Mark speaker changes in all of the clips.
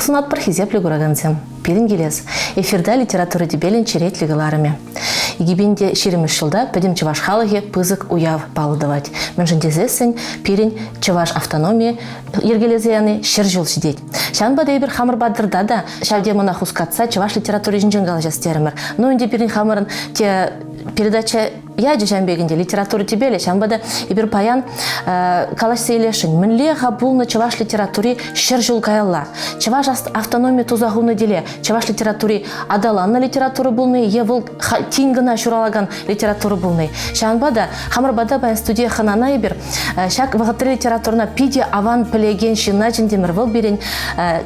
Speaker 1: Сывлӑх сунатпӑр, хисеплӗ куракансем. Пирӗн килес эфирта литература тӗпелӗн черетлӗ кӑларӑмӗ. Икӗпин ҫирӗммӗш ҫулта пӗтӗм чӑваш халӑхӗ пысӑк уяв паллӑ тӑвать. Мӗншӗн тесессӗн пирӗн чӑваш автономийӗ йӗркелесе яни 100 ҫул ҫитет. Ҫавӑнпа та эпир хамӑр патӑрта та ҫав темӑна хускатса чӑваш литератури ҫинчен калаҫас терӗмӗр. Ну ӗнтӗ пирӗн хамӑрӑн те передача ячӗ ҫавӑн пек ӗнтӗ, литература тӗпелӗ. Ҫавӑнпа та эпир паян калаҫса илесшӗн, мӗнле-ха пулнӑ чӑваш литератури 100 ҫул каялла? Чӑваш автономи туса хунӑ тӗле чӑваш литератури аталаннӑ литература пулнӑ е вӑл тин кӑна ҫуралакан литература пулнӑ? Ҫавӑнпа та хамӑр пата паян студие хӑнана эпир ҫак вӑхӑтри литературӑна питӗ аван пӗлекен ҫынна чӗнтӗмӗр. Вӑл пирӗн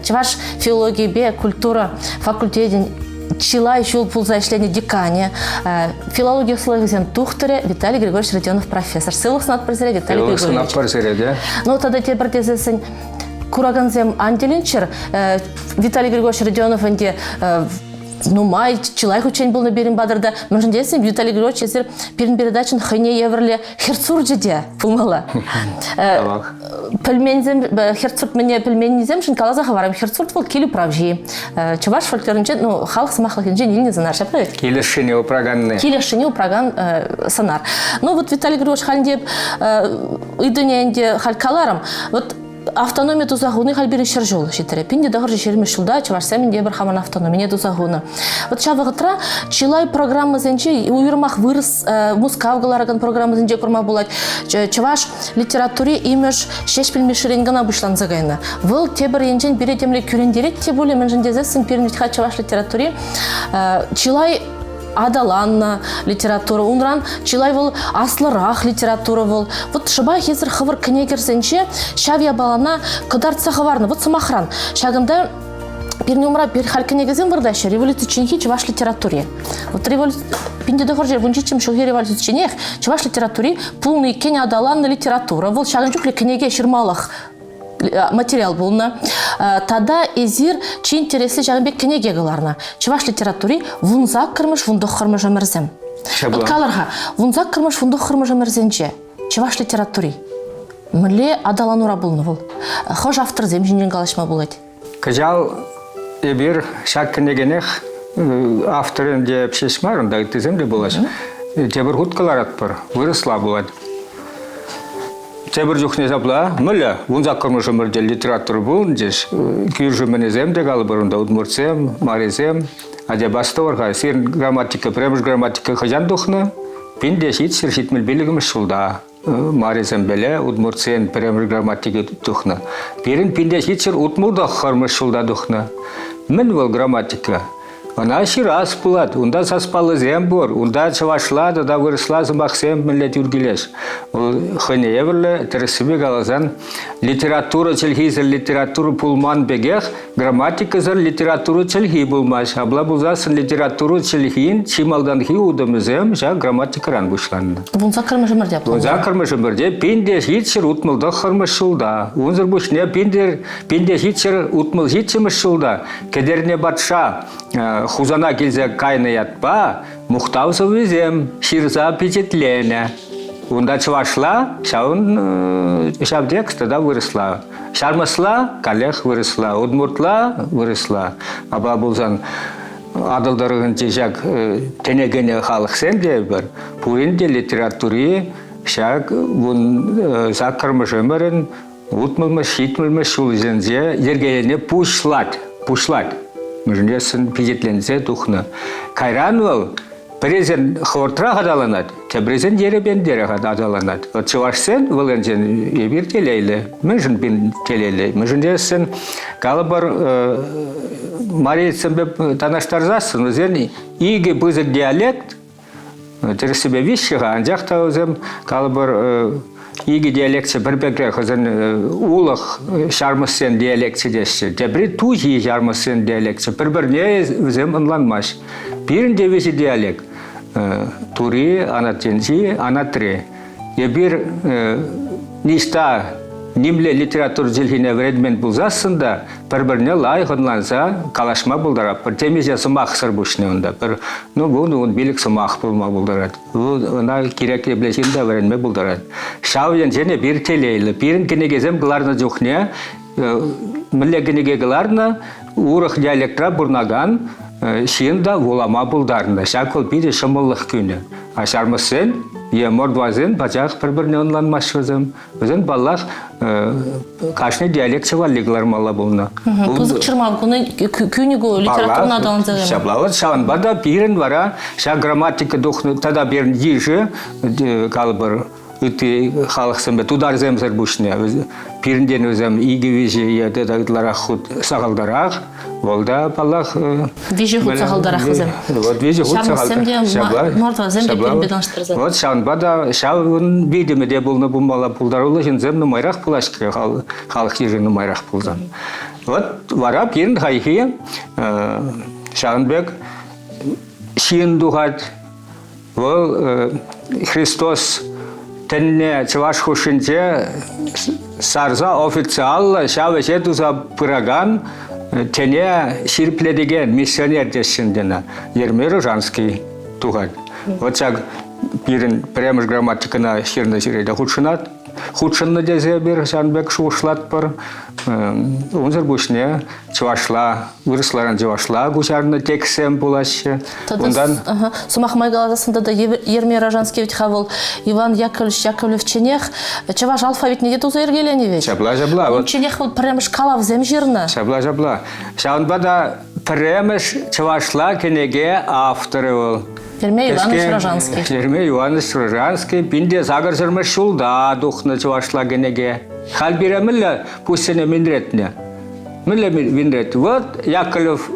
Speaker 1: чӑваш филологийӗпе культура факультетӗн чылай ҫул пулса ӗҫленӗ деканӗ, филологи ӑслӑхӗсен тухтӑрӗ Виталий Григорьевич Родионов профессор. Сывлӑх сунатпӑр сире, Виталий
Speaker 2: Сывлӑх сунатпӑр сире те.
Speaker 1: Ну, тата тепӗр тесессӗн куракансем ан тӗлӗнччӗр. Виталий Григорьевич Родионов ӗнтӗ нумай, чылай хутчен пулнӑ пирӗн патӑрта. Мӗншӗн тесен Виталий Григорьевич эсир пирӗн передачӑн хӑйне евӗрлӗ хӗртсурчӗ те пулмалла.
Speaker 2: Тавах.
Speaker 1: Пӗлменсем, хӗртсурт мӗне пӗлменнисемшӗн каласа хӑварам. Хӗртсурт вӑл кил управҫи. Чӑваш фольклорӗнче, ну, халӑх сӑмахлӑхӗнчен илнӗ сӑнар, ҫапла ведь?
Speaker 2: Килӗшшине упраканни.
Speaker 1: Килӗшшине упракан сӑнар. Ну, вот Виталий Григорьевич халь ӗнтӗ ыйтӑвне ӗнтӗ халь каларӑм. Вот автономи туса хуни халь пирӗн 100 ҫул ҫитрӗ. 1920 ҫулта чӑвашсем ӗнтӗ эпир хамӑрӑн автономине туса хунӑ. Вот ҫав вӑхӑтра чылай программӑсенче, уйрӑмах вырӑс Мускав кӑларакан программӑсенче курма пулать. Чӑваш литератури имӗш Ҫеҫпӗл Мишширен кӑна пуҫланса кайнӑ. Вӑл тепӗр енчен пире темле кӳрентерет те пулӗ, мӗншӗн тесессӗн пирӗн вӗт-ха чӑваш литератури чылай аталаннӑ литература, унран чылай вӑл аслӑрах литература вӑл. Вот шӑпах эсир хӑвӑр кӗнекӗрсенче ҫав япалана кӑтартса хӑварнӑ. Вот сӑмахран, ҫакӑнта пирӗн умра пир халь кӗнекесем выртаҫҫӗ революцичченхи чӑваш литератури. Вот революци 1917 ҫулхи революцичченех чӑваш литератури пулнӑ иккен аталаннӑ литература. Вӑл ҫакӑн чухлӗ кӗнеке ҫырмалӑх материал пулнӑ. Тата эсир чи интересли ҫакӑн пек кӗнеке кӑларнӑ. Чӑваш литератури 18-мӗш, 19-мӗш ӗмӗрсем. Вот калӑр-ха, 18-мӗш, 19-мӗш ӗмӗрсенче чӑваш литератури мӗнле аталанура пулнӑ вӑл? Хӑш авторсем ҫинчен калаҫма пулать?
Speaker 2: Кӑҫал эпир ҫак кӗнекенех авторӗн те ҫеҫ мар, унта ыттисем те пулаҫ. Тепӗр хут кӑларатпӑр, вырӑсла пулать. Тепӗр чухне ҫапла, мӗнле, 18-мӗш ӗмӗрте литература пулнӑ кӳршӗ мӗнӗсем те калӑпӑр унта, удмуртсем, марисем. Атя бастӑвӑр-ха, сирӗн грамматика, пӗрремӗш грамматика хӑҫан тухнӑ? 1775 ҫулта. Марисемпеле удмуртсен пӗрремӗш грамматики тухнӑ. Пирӗн 1769 ҫулта тухнӑ. Мӗн вӑл грамматика? Ӑна ҫырас пулать, унта саспаллисем пур, унта чӑвашла тата вырӑсла сӑмахсем мӗнле тӳр килес. Вӑл хӑйне евӗрлӗ, тӗрӗссипе каласан, литература чӗлхисӗр литература пулман пекех Грамматикӑсӑр литература чӗлхи пулмасть. Апла пулсассӑн литература чӗлхин чи малтанхи утӑмӗсем ҫак грамматикӑран пуҫланнӑ.
Speaker 1: 18-мӗш ӗмӗрте пулнӑ.
Speaker 2: 18-мӗш ӗмӗрте 1769 ҫулта, унсӑр пуҫне 1767 ҫулта Кӗтерне патша Хусана килсе кайнӑ ятпа мухтав сӑввисем ҫырса пичетленӗ. Унта чӑвашла, ҫавӑн ҫав текст тата вырӑсла. Ҫармӑсла каллех вырӑсла, удмуртла вырӑсла. Апла пулсан Атӑл тӑрӑхӗнчи ҫак тӗне кӗнӗ халӑхсем те пӗр, пурин те литератури ҫак 18-мӗш ӗмӗрӗн 60-мӗш, 70-мӗш ҫулӗсенче йӗркелене пуҫлать, пуҫлать. Мӗншӗн пичетленсе тухнӑ. Кайран вӑл пӗрисен хӑвӑртрах аталанать, теприсен ерипентерех аталанать. Вот чӑвашсен вӑл енчен эпир телейлӗ. Мӗншӗн пин телейлӗ? Мӗншӗн тесен, калӑпӑр, марийцсемпе танлаштарсассӑн вӗсен икӗ пысӑк диалект Тӗрӗссипе виҫҫӗ-ха, анчах та вӗсем, калӑпӑр, икӗ диалекчӗ пӗр пекрех. Вӗсен улӑх ҫармӑссен диалекчӗ теҫҫӗ, тепри туҫи ҫармӑссен диалекчӗ. Пӗр-пӗрне вӗсем ӑнланмасть. Пирӗн те виҫӗ диалект. Тури, анатенчи, анатри. Эпир ниҫта нимле литература чӗлхине вӗренмен пулсассӑн та пӗр-пӗрне лайӑх ӑнланса калаҫма пултаратпӑр. Темиҫе сӑмахсӑр пуҫне унта пӗр, ну, 10-15 сӑмах пулма пултарать. Ӑна кирек епле ҫын та вӗренме пултарать. Ҫав енчен эпир телейлӗ. Пирӗн кӗнекесем кӑларнӑ чухне мӗнле кӗнеке кӑларнӑ, урӑх диалектра пурӑнакан ҫын та вулама пултарнӑ. Ҫак вӑл питӗ ҫӑмӑллӑх кӳнӗ. А ҫармӑссен е мордвасен пачах пӗр-пӗрне ӑнланмаҫҫӗ вӗсем. Вӗсен, паллах, кашни диалекчӗ валли кӑлармалла пулнӑ.
Speaker 1: Пысӑк чӑрмав кӳнӗ ку литературӑна аталанса кайма.
Speaker 2: Ҫапла вот ҫавӑнпа та пирӗн вара ҫак грамматика тухнӑ тата пирӗн йышӗ, калӑпӑр, ытти халӑхсемпе тутарсемсӗр пуҫне пирӗнтен вӗсем икӗ-виҫӗ е тата ытларах хут сахалтарах. Вӑл та, паллах...
Speaker 1: Виҫӗ хут сахалтарах вӗсем.
Speaker 2: Вот виҫӗ хут
Speaker 1: Ҫамрӑксем те, мордвасем те пирӗнпе танлаштарса.
Speaker 2: Вот ҫавӑнпа та ҫавӑн витӗмӗ те пулнӑ пулмалла. Пултаруллӑ ҫынсем нумайрах пулаҫҫӗ, халӑх йышӗ нумайрах пулсан. Вот вара пирӗн хайхи ҫавӑн пек ҫын тухать, Вӑл Христос тӗнне чӑваш хушшинче сарса официаллӑ ҫав ӗҫе туса пыракан тӗне ҫирӗплетекен миссионер теҫҫӗ ӗнтӗ Ермей Ружанский тухать. Вот ҫак пирӗн пӗрремӗш грамматикӑна ҫырнӑ ҫӗре те хутшӑнать. Хутшӑннӑ тесе эпир ҫавӑн пек шухӑшлатпӑр. Унсӑр пуҫне чӑвашла, вырӑсларан чӑвашла куҫарнӑ текстсем пулаҫҫӗ.
Speaker 1: Тата, Унтан... Сӑмах май каласассӑн тата Ермей Рожанский вӗт-ха вӑл Иван Яковлевич Яковлевчченех чӑваш алфавитне те туса йӗркеленӗ вӗт.
Speaker 2: Ҫапла, ҫапла.
Speaker 1: Унчченех вӑл пӗрремӗш калавсем ҫырнӑ.
Speaker 2: Ҫапла, ҫапла. Ҫавӑнпа та пӗрремӗш чӑвашла кӗнеке авторӗ вӑл.
Speaker 1: Ермей Иванович Рожанский.
Speaker 2: Ермей Иванович Рожанский пинте сакӑрҫӗрмӗш ҫулта тухнӑ чӑвашла кӗнеке. Халь пире мӗнле пуҫсене минретнӗ? Мӗнле минрет? Вот Яковлев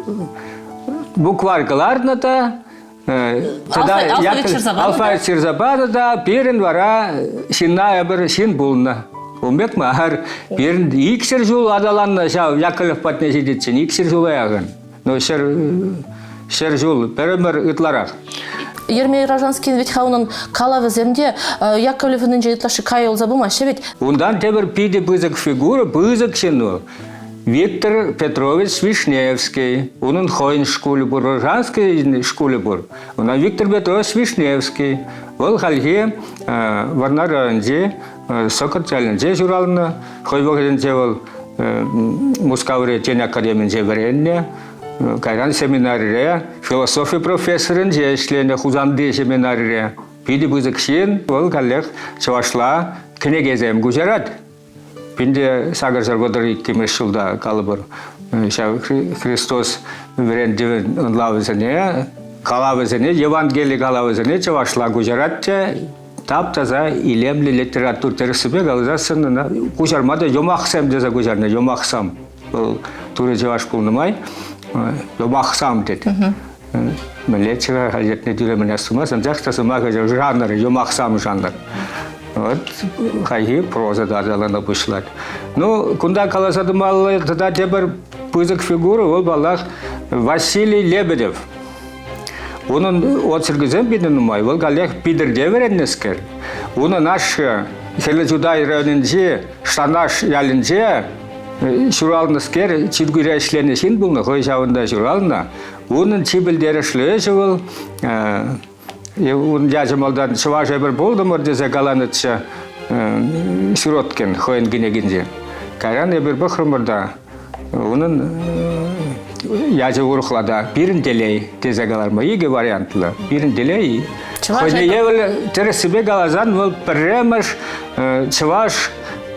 Speaker 2: букварь кӑларнӑ та алфавит ҫырса панӑ та пирӗн вара ҫынна эпир ҫын пулнӑ. Ун пек мар. Пирӗн икҫӗр ҫул аталаннӑ ҫав Яковлев патне ҫитиччен, икҫӗр ҫула яхӑн. Ну, ҫӗр ҫул, пӗр ӗмӗр ытларах.
Speaker 1: Ермей Рожанскин вӗт-ха унӑн калавӗсем те Яковлевӑнӗнче ытлашши кая юлса пымаҫҫӗ вӗт.
Speaker 2: Унтан тепӗр питӗ пысӑк фигура, пысӑк ҫын вӑл. Виктор Петрович Вишневский. Унӑн хӑйӗн шкулӗ пур, Рожанский шкулӗ пур. Унан Виктор Петрович Вишневский. Вӑл хальхи Вӑрнар районӗнчи Сӑкӑт ялӗнче ҫуралнӑ. Хӑй вӑхӑтӗнче вӑл Мускаври тӗн академинче вӗреннӗ. Кайран семинарире философи профессорӗнче ӗҫленӗ Хусанти семинарире. Питӗ пысӑк ҫын, вӑл каллех чӑвашла кӗнекесем куҫарать. Пинте сакӑрҫӗр вӑтӑр иккӗмӗш ҫулта, калӑпӑр, ҫав Христос вӗрентӗвӗн ӑнлавӗсене, калавӗсене, Евангели калавӗсене чӑвашла куҫарать те тап-таса илемлӗ литература тӗрӗссипе каласассӑн ӑна куҫарма та юмахсем тесе куҫарнӑ, юмахсам. Вӑл турӑ чӑваш пулнӑ май юмахсам тет. Мӗнле чӑваш хаҫатне тӳремӗн астумасть, анчах та сӑмахӗ жанр, юмахсам жанр. Вот хайхи проза та аталана пуҫлать. Ну, кунта каласа тӑмалли тата тепӗр пысӑк фигура вӑл, паллах, Василий Лебедев. Унӑн очеркӗсем питӗ нумай. Вӑл каллех Питӗрте вӗреннӗскер. Унӑн ашшӗ Хӗрлӗ Чутай районӗнчи Штанаш ялӗнче ҫуралнӑскер, чиркӳре ӗҫленӗ ҫын пулнӑ, хӑй ҫавӑнта ҫуралнӑ. Унӑн чи пӗлтерӗшлӗ ӗҫӗ вӑл ун ячӗ малтан чӑваш эпир пултӑмӑр тесе каланӑччӗ Сироткин хӑйӗн кӗнекинче. Кайран эпир пӑхрӑмӑр та унӑн ячӗ урӑхла та «Пирӗн телей» тесе каларма икӗ вариантлӑ. «Пирӗн телей» хӑйне евӗр тӗрӗссипе каласан вӑл пӗрремӗш чӑваш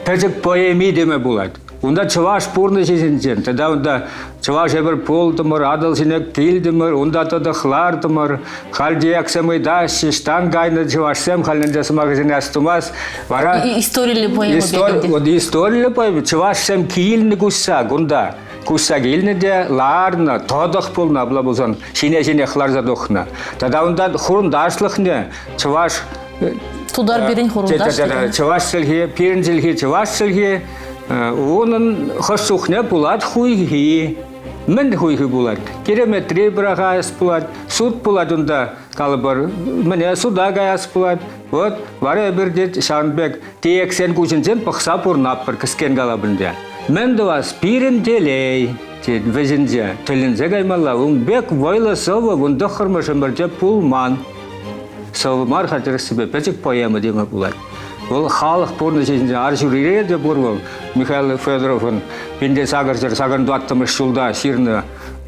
Speaker 2: пӗчӗк поэми теме пулать. Унта чӑваш пурнӑҫӗ ҫинчен, тата унта чӑваш эпир пултӑмӑр, Атӑл ҫине килтӗмӗр, унта тӑтӑх лартӑмӑр, халь тияксем ыйтаҫҫӗ, ӑҫтан кайнӑ чӑвашсем, халь ӗнтӗ сӑмахӗсене астумасть. Вара
Speaker 1: историллӗ поэма
Speaker 2: истори, вот историллӗ поэма. Чӑвашсем килнӗ куҫса кунта. Куҫса килнӗ те ларнӑ, тӑтӑх пулнӑ, апла пулсан ҫине-ҫинех ларса тухнӑ. Тата унтан хурӑнташлӑхне чӑваш
Speaker 1: Тутар пирӗн хурӑнташ.
Speaker 2: Чӑваш чӗлхи, пирӗн чӗлхи чӑваш чӗлхи. Унӑн хӑш чухне пулать хуйхи. Мӗн хуйхи пулать? Киреметри пӑрахас пулать, суд пулать унта, калӑпӑр, мӗне суда каяс пулать. Вот вара эпир тет ҫавӑн пек тиексен куҫӗнчен пӑхса пурӑнатпӑр, кӗскен калап ӗнтӗ. Мӗн тӑвас? Пирӗн телей, тет вӗҫӗнче. Тӗлӗнсе каймалла. Ун пек вӑйлӑ сӑвӑ вунтӑххӑрмӗш ӗмӗрте пулман. Сӑвӑ мар-ха тӗрӗссипе пӗчӗк поэма теме пулать. Вӑл халӑх пурнӑҫӗ ҫинчен арҫурире те пур вӑл. Михаил Федоровӑн пинте сакӑрҫӗр сакӑр тӑваттӑмӗш ҫулта ҫырнӑ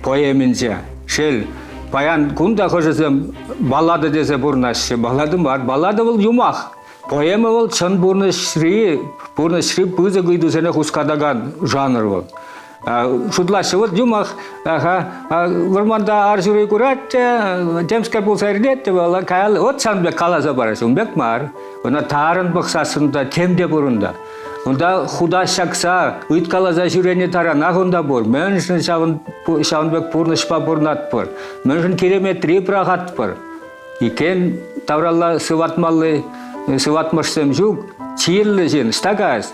Speaker 2: поэминче. Шел, паян кун та хӑшӗсем баллада тесе пурӑнаҫҫӗ. Баллада мар, баллада вӑл юмах. Поэма вӑл чӑн пурнӑҫри, пурнӑҫри пысӑк ыйтусене хускатакан жанр вӑл. Шутлаҫҫӗ, вот юмах, аха, вӑрманта арҫури курать те, темскер пулса иртет те вӑл, каялла, вот сан пек каласа параҫҫӗ, ун пек мар. Ӑна тарӑн пӑхсассӑн та тем те пур унта. Унта хутаҫ ҫакса, ыйткаласа ҫӳрени таранах унта пур. Мӗншӗн ҫавӑн, ҫавӑн пек пурнӑҫпа пурӑнатпӑр? Мӗншӗн киреметри пӑрахатпӑр? Иккен тавралла сыватмалли сыватмӑшсем ҫук. Чирлӗ ҫын ӑҫта каяс?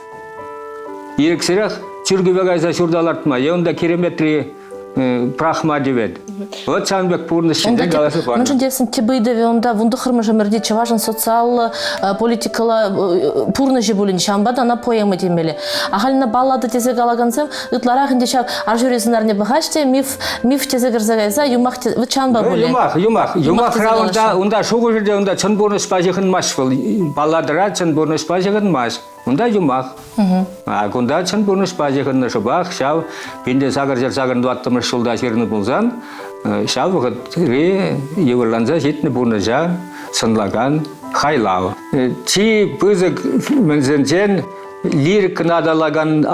Speaker 2: Ирӗксӗрех чиркӗве кайса ҫурта лартма е унта киреметри пӑрахма тивет. Вот ҫавӑн пек пурнӑҫ ҫинчен каласа панӑ.
Speaker 1: Мӗншӗн тесен тӗп ыйтӑвӗ унта вунтӑххӑрмӗш ӗмӗрти чӑвашӑн социаллӑ политикӑлла пурнӑҫӗ пулин, ҫавӑнпа та ӑна поэма темелле. Ахаль ӑна баллада тесе калакансем ытларах ӗнтӗ ҫав арҫури сӑнарне пӑхаҫ те миф миф тесе кӗрсе кайса юмах вот ҫавӑнпа пулӗ.
Speaker 2: Юмах, юмах. Юмахра унта унта шухӑшӗ те унта чӑн пурнӑҫпа ҫыхӑнмасть вӑл. Балладӑра чӑн пурнӑҫпа ҫыхӑнмасть. Унта юмах. А кунта чӑн пурнӑҫпа ҫыхӑннӑ шӑпах ҫав 1884 ҫулта ҫырнӑ пулсан ҫав вӑхӑтри йывӑрланса ҫитнӗ пурнӑҫа сӑнлакан хайлав. Чи пысӑк мӗнсенчен лирикӑна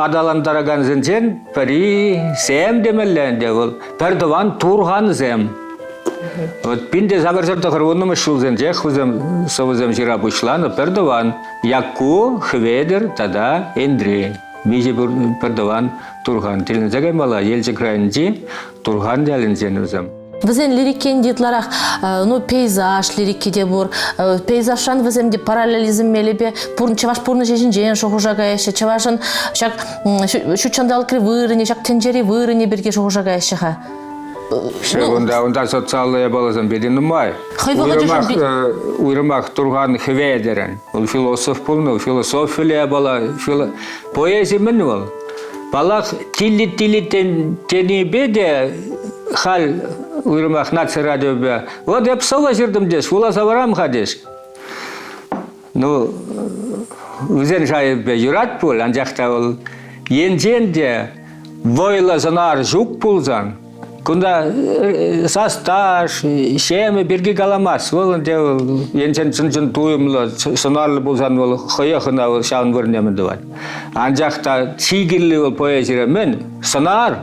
Speaker 2: аталантаракансенчен пӗрисем темелле ӗнтӗ вӑл пӗртӑван Турхансем. Вот пинте сакӑрҫӗр тӑхӑрвуннӑмӗш ҫулсенчех вӗсем сӑвӑсем ҫыра пуҫланӑ пӗртӑван Якку, Хӗветӗр тата Энтри. Виҫӗ пӗртӑван Турхан. Тӗлӗнсе каймалла Елчӗк районӗнчи Турхан ялӗнчен вӗсем.
Speaker 1: Вӗсен лирикин те ытларах ну, пейзаж лирики те пур. Пейзажран вӗсем те параллелизм мелӗпе чӑваш пурнӑҫӗ ҫинчен шухӑша каяҫҫӗ. Чӑвашӑн ҫак ҫут ҫанталӑкри вырӑнӗ, ҫак тӗнчери вырӑнӗ пирки шухӑша каяҫҫӗ-ха.
Speaker 2: Ну, унта, унта социаллӑ япаласем питӗ нумай.
Speaker 1: Хӑй вӑхӑчӗшӗн
Speaker 2: уйрӑмах, уйрӑмах Турхан Хӗветӗрӗн. Вӑл философ пулнӑ, философилле япала. Поэзи мӗн вӑл? Паллах, тилли-тилли тенипе те халь уйрӑмах наци радиопе вот эп сӑвӑ ҫыртӑм тес, вуласа парам-ха тес. Ну, вӗсен шайӗпе юрать пуль, анчах та вӑл енчен те вӑйлӑ сӑнар ҫук пулсан, кунта састаш, ҫемӗ пирки каламасть. Вӑл ӗнтӗ енчен чӑн-чӑн туйӑмлӑ, сӑнарлӑ пулсан вӑл хӑех ӑна вӑл ҫавӑн вырӑнне мӗн тӑвать. Анчах та чи кирли вӑл поэзире мӗн? Сӑнар.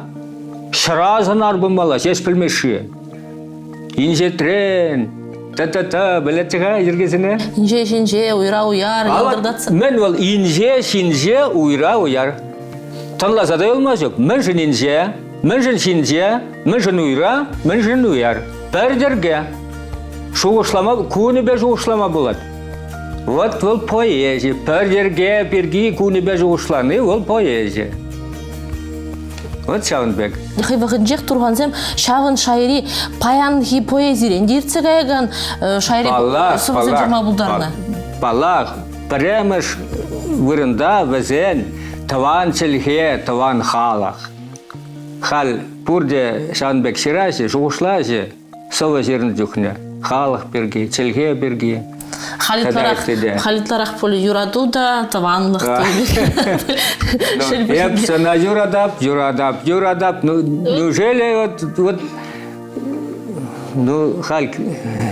Speaker 2: Ҫӑра сӑнар пулмалла, ҫеҫ пӗлмешши. Инҫетрен та-та-та пӗлетчӗ-ха йӗркесене.
Speaker 1: Инҫе ҫинҫе, уйра уяр, йӑлтӑртатса.
Speaker 2: Мӗн вӑл инҫе ҫинҫе, уйра уяр? Тӑнласа та юлма ҫук. Мӗншӗн инҫе, мӗншӗн ҫинҫе, мӗншӗн уйра, мӗншӗн уяр? Пӗр йӗрке. Шухӑшлама, кунӗпе шухӑшлама пулать. Вот вӑл поэзи. Пӗр йӗрке пирки кунӗпе шухӑшлани вӑл поэзи. Вот ҫавӑн пек.
Speaker 1: Хӑй вӑхӑтӗнчех Турхансем ҫавӑн шайри паянхи поэзирен те иртсе каякан шайри
Speaker 2: паллах,
Speaker 1: сӑвӑсем ҫырма пултарнӑ.
Speaker 2: Паллах, пӗрремӗш вырӑнта вӗсен тӑван чӗлхе, тӑван халӑх. Халь пурте ҫавӑн пек ҫыраҫҫӗ, шухӑшлаҫҫӗ. Сӑвӑ ҫырнӑ чухне халӑх пирки, чӗлхе пирки.
Speaker 1: Халь ытларах, халь ытларах пуль юрату та, тӑванлӑх та.
Speaker 2: Эп сана юратап, юратап, юратап. Ну, неужели вот, вот ну, халь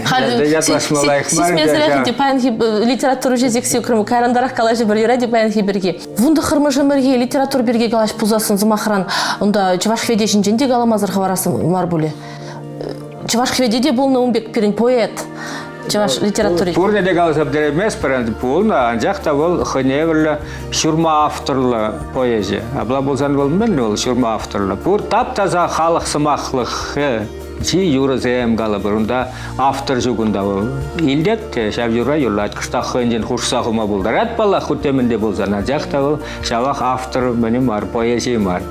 Speaker 1: Халь
Speaker 2: ятлашма лайӑх мар.
Speaker 1: Сисмесӗрех ӗнтӗ паянхи литература ҫеҫ ӳкрӗм. Кайрантарах калаҫӑпӑр юрать паянхи пирки. Вунтӑххӑрмӗш ӗмӗрхи литература пирки калаҫ пулсассӑн, сӑмахран, унта Чӑваш Хвете ҫинчен те каламасӑр хӑварас мар пулӗ. Чӑваш Хвети те пулнӑ ун пек пирӗн поэт чӑваш литератури.
Speaker 2: Пурне те каласа пӗтерейместпӗр, пулнӑ, анчах та вӑл хӑйне евӗрлӗ ҫурма авторлӑ поэзи. Апла пулсан вӑл мӗн вӑл ҫурма авторлӑ? Пур тап-таса халӑх сӑмахлӑхӗ чи юрӑсем калӑпӑр. Унта автор ҫук унта вӑл. Илтет те ҫав юрра юрлать. Кӑштах хӑйӗнчен хушса хума пултарать, паллах, хуть те мӗн те пулсан. Анчах та вӑл ҫавах автор мӗнӗ мар, поэзи мар.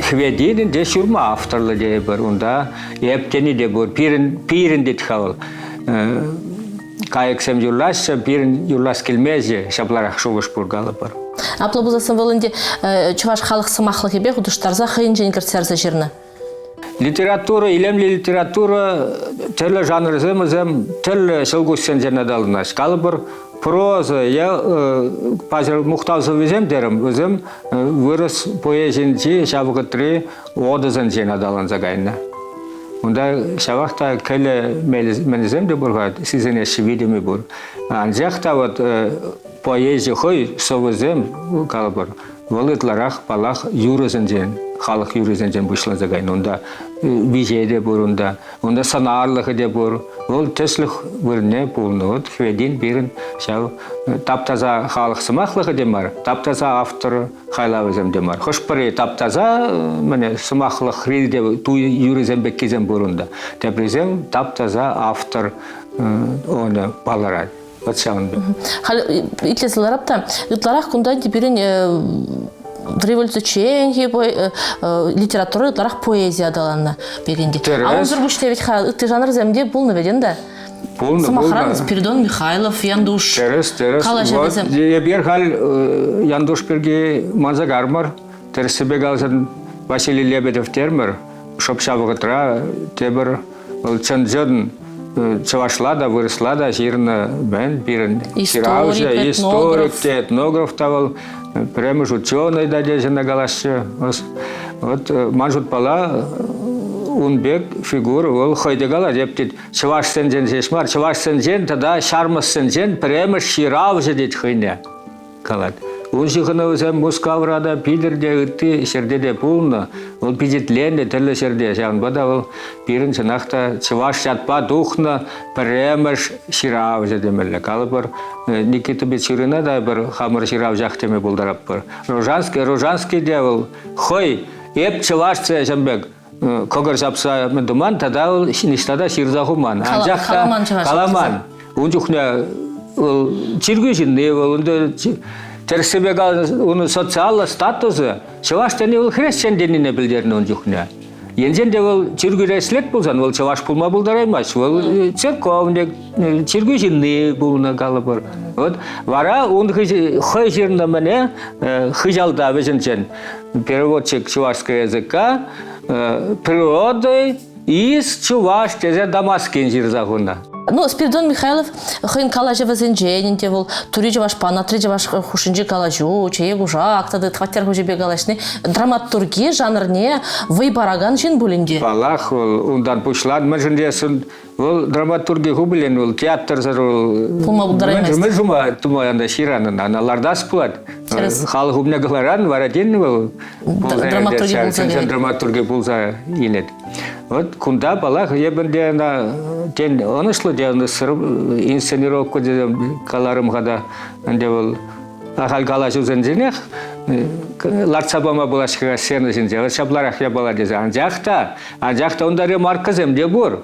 Speaker 2: Хветинӗн те ҫурма авторлӑ тейӗпӗр. Унта эп тени те пур. Пирӗн, пирӗн тет-ха вӑл. Кайӑксем юрлаҫҫӗ, пирӗн юрлас килмест-и, ҫапларах шухӑш пур калӑпӑр.
Speaker 1: Апла пулсассӑн вӑл ӗнтӗ чӑваш халӑх сӑмахлӑхӗпе хутӑштарса хӑйӗнчен кӗртсе ярса ҫырнӑ.
Speaker 2: Литература, илемлӗ литература тӗрлӗ жанрсем вӗсем тӗрлӗ ҫӑлкуҫсенчен аталанаҫ. Калӑпӑр, Проза е паҫӑр мухтав сӑввисем терӗм, вӗсем вырӑс поэзийӗнчи ҫав вӑхӑтри одӑсенчен аталанса кайнӑ. Унта ҫавах та кӗлӗ мелӗсем те пур-ха, сисӗнеҫҫӗ, витӗмӗ пур. Анчах та вот поэзи хӑй сӑвӑсем, калӑпӑр, вӑл ытларах, паллах, юрӑсенчен, халӑх юррисенчен пуҫланса кайнӑ. Унта виҫе те пур унта, унта сӑнарлӑхӗ те пур. Вӑл тӗслӗх вырӑнне пулнӑ. Вот Хветин пирӗн ҫав тап-таса халӑх сӑмахлӑхӗ те мар, тап-таса автор хайлавӗсем те мар. Хӑш-пӗри тап-таса мӗне сӑмахлӑхри те туй юррисем пеккисем пур унта. Теприсем тап-таса автор онӗ палӑрать. Вот ҫавӑн пек.
Speaker 1: Халь итлесе ларап та, ытларах кунта пирӗн революцичченхи литература ытларах поэзи аталаннӑ пирӗн те. А унсӑр пуҫне вӗт-ха ытти жанрсем те пулнӑ вӗт ӗнтӗ.
Speaker 2: Пулнӑ,
Speaker 1: Сӑмахран,
Speaker 2: пулнӑ.
Speaker 1: Спиридон Михайлов, Яндуш.
Speaker 2: Тӗрӗс, тӗрӗс.
Speaker 1: Калаҫӑвӗсем.
Speaker 2: Вот эпир халь Яндуш пирки манса кармӑр. Тӗрӗссипе каласан Василий Лебедев термӗр. Шӑп ҫав вӑхӑтра тепӗр вӑл чӑн-чӑн чӑвашла та, вырӑсла та ҫырнӑ мӗн пирӗн ҫыравҫӑ, историк те, этнограф та вӑл, пӗрремӗш ученый та теҫҫӗ калаҫҫӗ. Вот ман шутпала ун пек фигура вӑл хӑй те калать, эп тет, чӑвашсенчен ҫеҫ мар, чӑвашсенчен тата ҫармӑссенчен пӗрремӗш ҫыравҫӑ тет хӑйне. калать. Ун ҫыхӑнӑвӗсем Мускавра та, Питӗрте, ытти ҫӗрте те пулнӑ. Вӑл пичетленнӗ тӗрлӗ ҫӗрте. Ҫавӑнпа та вӑл пирӗн чӑнах та чӑваш ятпа тухнӑ пӗрремӗш ҫыравҫӑ темелле. Калӑпӑр, Никита Печорина та пӗр хамӑр ҫыравҫах теме пултаратпӑр. Рожанский, Рожанский те вӑл хӑй эп чӑваш ҫын пек кӑкӑр ҫапса мӗн туман тата вӑл ниҫта та ҫырса хуман. Анчах та
Speaker 1: каламан чӑваш.
Speaker 2: Каламан. Ун чухне вӑл чиркӳ ҫынни, вӑл унта тӗрӗссипе каласан унӑн социаллӑ статусӗ чӑваш тени вӑл хресчен тенине пӗлтернӗ ун чухне. Енчен те вӑл чиркӳре ӗҫлет пулсан, вӑл чӑваш пулма пултараймасть. Вӑл церковник, чиркӳ ҫынни пулнӑ, калӑпӑр. Вот вара ун хӑй ҫырнӑ мӗне хыҫалта вӗҫӗнчен переводчик чувашского языка природой из чуваш тесе Дамаскин ҫырса хунӑ.
Speaker 1: Ну, Спиридон Михайлов хӑйӗн калаҫӑвӗсенчен ӗнтӗ вӑл тури чӑвашпа анатри чӑваш хушшинчи калаҫу, чее кушак тата хваттер хуҫипе калаҫни драматурги жанрне вӑй паракан ҫын пуль ӗнтӗ.
Speaker 2: Паллах, вӑл унтан пуҫлан, мӗншӗн тесен Вӑл драматурги ху пӗлен, вӑл театрсӑр вӑл
Speaker 1: Пулма пултараймасть.
Speaker 2: Мӗн шума тума янда ҫыран ӑна, ӑна лартас пулать.
Speaker 1: Тӗрӗс.
Speaker 2: Халӑх умне кӑларан, вара тен вӑл
Speaker 1: драматурги пулса
Speaker 2: чӑн драматурги пулса илет. Вот кунта, паллах, эпӗ те ӑна тен ӑнӑҫлӑ те инсценировка тесе каларӑм-ха та, ӗнтӗ вӑл ахаль калаҫусенченех лартса пама пулать-ха сцена ҫинче. Вот ҫапларах япала тесе. Анчах та Анчах та унта ремаркӑсем те пур.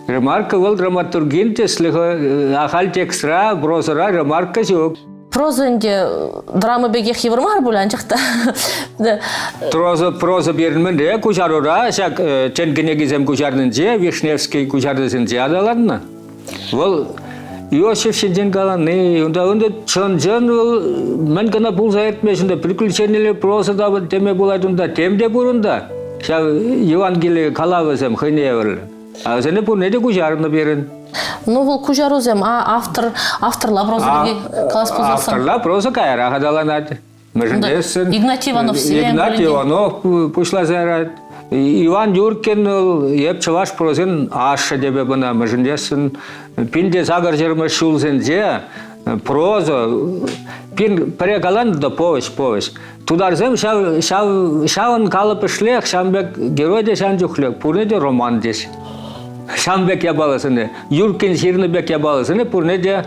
Speaker 2: Ремарка вӑл драматургин тӗслӗхӗ, ахаль текстра, прозӑра ремарка ҫук.
Speaker 1: Проза ӗнтӗ драма пекех йывӑр мар пуль, анчах та
Speaker 2: Проза, проза пирӗн мӗнре куҫарура ҫак тӗн кӗнекисем куҫарнинче, Вишневский куҫарнисенче аталаннӑ. Вӑл Иосиф ҫинчен калани, унта унта чӑн-чӑн вӑл мӗн кӑна пулса иртмест унта, приключенилле проза та теме пулать унта, тем те пур унта. Ҫав Евангели калавӗсем хӑйне евӗрлӗ. А вӗсене пурне те куҫарнӑ пирӗн.
Speaker 1: Ну, вӑл куҫарусем, а автор, авторла проза пирки калас пулсассӑн.
Speaker 2: Авторла проза каярах аталанать. Мӗншӗн
Speaker 1: Игнатий Иванов
Speaker 2: Игнатий Иванов пуҫласа ярать. Иван Юркин эп чӑваш прозин ашшӗ тепе бына. Мӗншӗн пин сакӑр ҫӗрмӗш ҫулсенче проза пин пӗре калан да повесть, повесть. Тутарсем ҫав, ҫав, ҫавӑн калӑпӑшлех, ҫавӑн пек герой те ҫавӑн чухлех, пурне те роман теҫ. Ҫавӑн пек япаласене, Юркин ҫырнӑ пек япаласене пурне те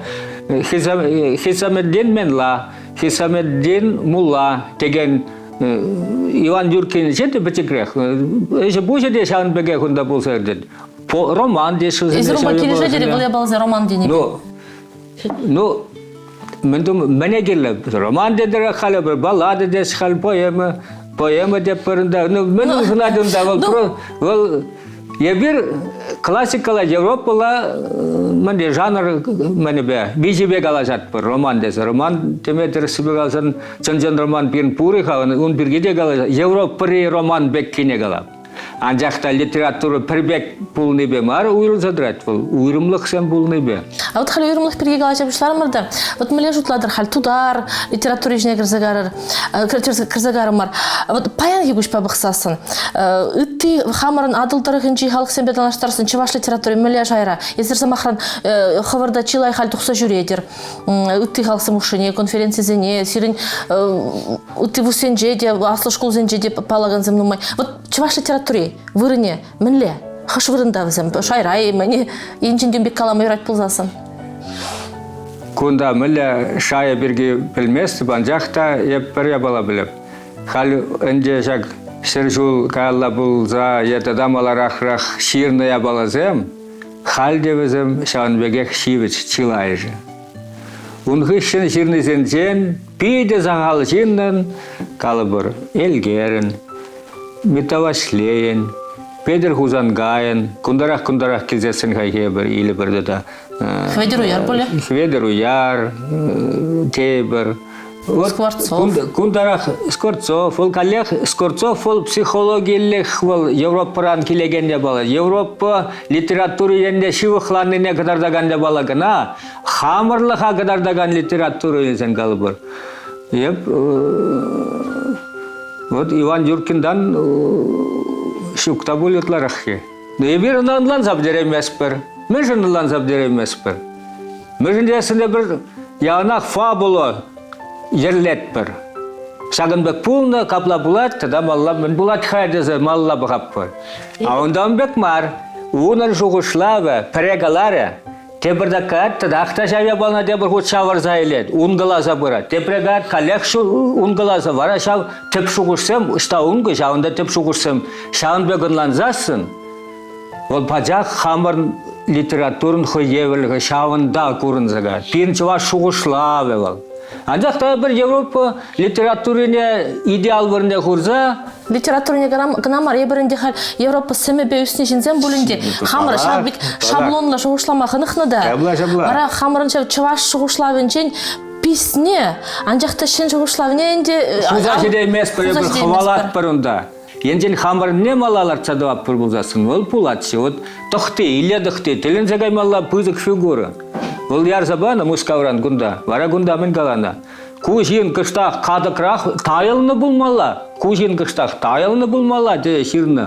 Speaker 2: Хисаметдин Менла, Хисаметдин Мулла текен Иван Юркинче те пӗчӗкрех. Ӗҫӗ-пуҫӗ те ҫавӑн пекех унта пулса иртет. Роман теҫҫӗ вӗсене.
Speaker 1: Эсир унпа килӗшетӗр-и вӑл япаласен роман тенипе?
Speaker 2: Ну, ну, мӗн мӗне кирлӗ? Роман тетӗр халӗ пӗр баллада тес халь поэма, поэма теппӗр унта. Ну, мӗн улшӑнать унта? Вӑл, ну, вӑл Эпир классикӑла Европӑла мӗнле жанр мӗнӗпе, виҫипе калаҫатпӑр роман тесе. Роман теме тӗрӗссипе каласан чӑн-чӑн роман пирӗн пур-и-ха, ун пирки те калаҫ. Европӑри роман пеккине калап. Анчах та литература пӗр пек пулнипе мар уйрӑлса тӑрать вӑл, уйрӑмлӑхсем пулнипе.
Speaker 1: А вот халь уйрӑмлӑх пирки калаҫа пуҫларӑмӑр та, вот мӗнле шутлатӑр халь тутар литератури ҫине кӗрсе карӑр, кӗрсе карӑмӑр. Вот паянхи куҫпа пӑхсассӑн, ытти хамӑрӑн Атӑл тӑрӑхӗнчи халӑхсемпе танлаштарсан чӑваш литератури мӗнле шайра? Эсир, сӑмахран, хӑвӑр та чылай халь тухса ҫӳретӗр. Ытти халӑхсем хушшине, конференцисене, сирӗн ытти вузсенче те, аслӑ шкулсенче те паллакансем нумай. Вот чӑваш литератури вырӑнӗ мӗнле? Хӑш вырӑнта вӗсем? Шайра-и, мӗне? Енчен тем пек калама юрать пулсассӑн.
Speaker 2: Кунта мӗнле шайӗ пирки пӗлместӗп, анчах та эп пӗр япала пӗлеп. Халь ӗнтӗ ҫак 100 ҫул каялла пулса е тата маларахрах ҫырнӑ япаласем халь те вӗсем ҫавӑн пекех ҫивӗч чылайӑшӗ. Ун хыҫҫӑн ҫырнисенчен питӗ сахал ҫыннӑн, калӑпӑр, Элкерӗн, Митта Ваҫлейӗн, Петӗр Хусанкайӑн, кунтарах-кунтарах килсессӗн хайхи пӗр илӗпӗр тата
Speaker 1: Хветӗр Уяр пулӗ?
Speaker 2: Хветӗр Уяр тейӗпӗр.
Speaker 1: Вот Скворцов.
Speaker 2: Кунтарах Скворцов, вӑл каллех Скворцов вӑл психологиллӗх вӑл Европӑран килекен япала. Европа литература енне ҫывӑхланнине кӑтартакан япала кӑна, хамӑрлӑха кӑтартакан литература илсен калӑпӑр. Эп вот Иван Юркинтан ҫук та пуль ытлараххи. Но эпир ӑна ӑнланса пӗтерейместпӗр. Мӗншӗн ӑнланса пӗтерейместпӗр? Мӗншӗн тесен эпир яланах фабула йӗрлетпӗр. Ҫакӑн пек пулнӑ, капла пулать, тата малла мӗн пулать-ха тесе малла пӑхатпӑр. А унтан пек мар. Унӑн шухӑшлавӗ пӗре каларӗ, тепӗр таккать татах та ҫав япалана тепӗр хут ҫавӑрса илет, ункӑласа пырать. Тепре каять, каллех ункӑласа, вара ҫав тӗп шухӑшсем, ӑҫта ункӑ, ҫавӑнта тӗп шухӑшсем ҫавӑн пек ӑнлансассӑн, Вӑл пачах хамӑр литературӑн хӑй евӗрлӗхӗ ҫавӑнта курӑнса каять. Пирӗн чӑваш шухӑшлавӗ вӑл. Анчах та эпир Европа литературине идеал вырӑнне хурса
Speaker 1: Литературине кӑна мар, эпир ӗнтӗ халь Европа сӗмӗпе ӳснӗ ҫынсем пулин те хамӑр ҫав пек шаблонлӑ шухӑшлама хӑнӑхнӑ та.
Speaker 2: Ҫапла, ҫапла.
Speaker 1: Вара хамӑрӑн ҫав чӑваш шухӑшлавӗнчен писне, анчах та ҫын шухӑшлавне ӗнтӗ
Speaker 2: Хуса ҫитейместпӗр, эпир хӑвалатпӑр унта. Енчен хамӑрне мала лартса тӑватпӑр пулсассӑн, вӑл пулатчӗ. Вот Тӑхти, Илле Тӑхти, тӗлӗнсе каймалла пысӑк фигура. Вӑл ярса панӑ Мускавран кунта. Вара кунта мӗн каланӑ? Ку ҫын кӑштах катӑкрах тайӑлнӑ пулмалла. Ку ҫын кӑштах тайӑлнӑ пулмалла, тесе ҫырнӑ.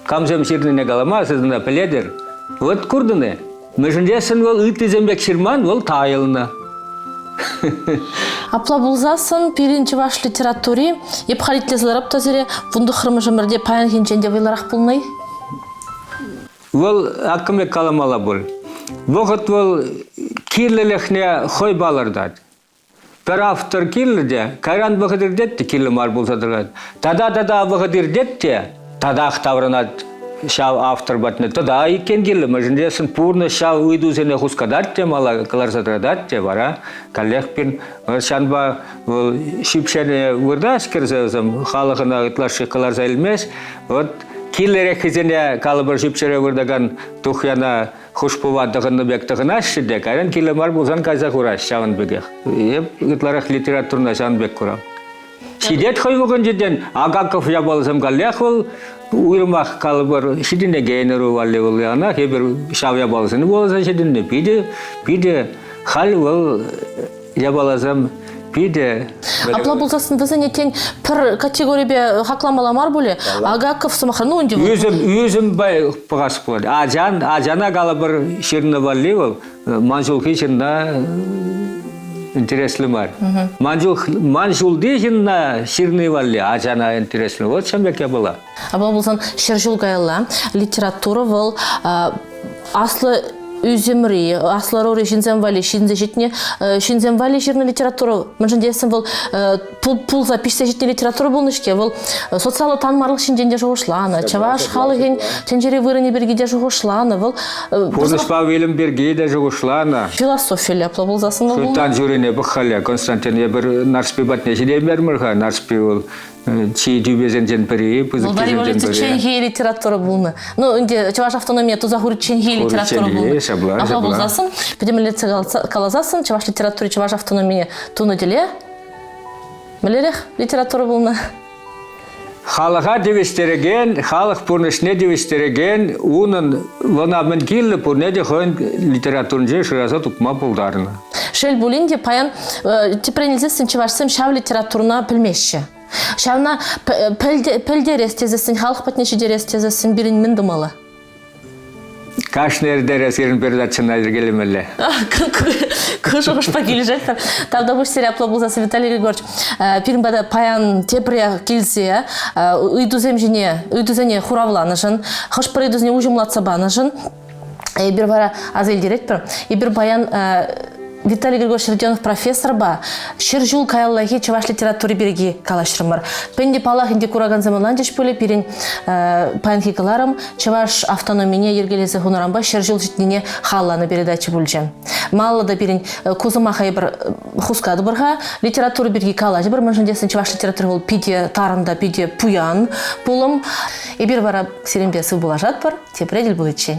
Speaker 2: Камсем ҫырнине калама, сез ӑна пӗлетӗр. Вот куртӑн-и? Мӗншӗн тесен вӑл ыттисем пек ҫырман, вӑл тайӑлнӑ.
Speaker 1: Апла пулсассӑн пирӗн чӑваш литератури эп халь итлесе ларап та сире вунтӑххӑрмӗш ӗмӗрте паянхинчен те вӑйлӑрах пулнӑ-и?
Speaker 2: Вӑл аккӑм пек каламалла пуль. Вӑхӑт вӑл кирлӗлӗхне хӑй палӑртать. Пӗр автор кирлӗ те, кайран вӑхӑт иртет те кирлӗ мар пулса тӑрать. Тата-тата вӑхӑт иртет те, татах таврӑнать ҫав автор патне. Тата иккен кирлӗ, мӗншӗн тесен пурнӑҫ ҫав ыйтусене хускатать те, мала кӑларса тӑратать те, вара каллех пин ҫанпа вӑл ҫӳпҫене выртать кӗрсе вӗсем, халӑх ӑна ытлашши кӑларса илмест. Вот кирлӗреххисене калӑпӑр ҫӳпҫере выртакан тухьяна хушпӑва тӑхӑннӑ пек тӑхӑнаҫҫӗ те, кайран кирлӗ мар пулсан кайса хураҫ ҫавӑн пекех. Эп ытларах литературӑна ҫавӑн пек курам. Ҫитет хӑй вӑхӑтӗнчен Агаков япаласем каллех вӑл уйрӑмах калӑпӑр ҫитӗнекен ӑру валли вӑл яланах эпир ҫав япаласене вуласа ҫитӗннӗ. Питӗ, питӗ халь вӑл япаласем питӗ...
Speaker 1: Апла пулсассӑн вӗсене тен пӗр категорипе хакламалла мар пулӗ. Агаков сӑмахран, ну ӗнтӗ вӑл.
Speaker 2: Ӳсӗм, ӳсӗмпе пӑхас пулать. Ачан, ачана калӑпӑр ҫырнӑ валли вӑл ман ҫулхи ҫынна интереслӗ мар. Ман, ҫул, ман ҫулти ҫынна ҫырни валли ачана интереслӗ. Вот ҫавӑн пек япала.
Speaker 1: Апла пулсан 100 ҫул каялла литература вӑл аслӑ ӳсӗмри, аслӑ ӑрури ҫынсем валли ҫитӗнсе ҫитнӗ ҫынсем валли ҫырнӑ литература. Мӗншӗн тесен вӑл пулса пиҫсе ҫитнӗ литература пулнӑ-ҫке. Вӑл социаллӑ танмарлӑх ҫинчен те шухӑшланӑ, чӑваш халӑхӗн тӗнчери вырӑнӗ пирки те шухӑшланӑ. Вӑл
Speaker 2: Пурнӑҫпа вилӗм пирки те шухӑшланӑ.
Speaker 1: Философилле апла пулсассӑн вӑл
Speaker 2: Шуйттан ҫурине пӑх-халӗ, Константин, эпир Нарспи патне ҫитеймерӗмӗр-ха. Нарспи вӑл чи тӳпесенчен пӗри, пысӑк
Speaker 1: революцичченхи литература пулнӑ. Ну, ӗнтӗ чӑваш автономине туса хуричченхи литература пулнӑ.
Speaker 2: Ҫапла,
Speaker 1: Апла пулсассӑн, пӗтӗмлетсе каласассӑн, чӑваш литератури чӑваш автономине тунӑ тӗле мӗнлерех литература пулнӑ?
Speaker 2: Халӑха тивӗҫтерекен, халӑх пурнӑҫне тивӗҫтерекен унӑн ӑна мӗн кирлӗ пурне те хӑйӗн литературинче шыраса тупма пултарнӑ.
Speaker 1: Шел пулин те, паян тӗпрен илсессӗн чӑвашсем ҫав литературӑна пӗлмеҫҫӗ. Ҫавна пӗлтерес тесессӗн, халӑх патне ҫитерес тесессӗн пирӗн мӗн тумалла?
Speaker 2: Кашни эрнере сирӗн передачӑна йӗркелемелле.
Speaker 1: Ку шухӑшпа килӗшетпӗр. Тавтапуҫ сире апла пулсассӑн, Виталий Григорьевич. Пирӗн пата паян тепре килсе ыйтусем ҫине, ыйтусене хуравланӑшӑн, хӑш-пӗр ыйтусене уҫӑмлатса панӑшӑн эпир вара аса илтеретпӗр. Эпир паян Виталий Григорьевич Родионов профессорпа ҫӗр ҫул каяллахи чӑваш литератури пирки калаҫрӑмӑр. Пӗнтӗ паллах ӗнтӗ куракансем ӑнланчӗҫ пулӗ пирӗн паянхи кӑларӑм чӑваш автономине йӗркелесе хунӑранпа ҫӗр ҫул ҫитнине халалланӑ передача пулчӗ. Малалла та пирӗн ку сӑмаха эпир хускатӑпӑр-ха, литература пирки калаҫӑпӑр, мӗншӗн тесен чӑваш литератури вӑл питӗ тарӑн та питӗ пуян пулӑм. Эпир вара сирӗнпе сывпуллашатпӑр, тепре тӗл пуличчен.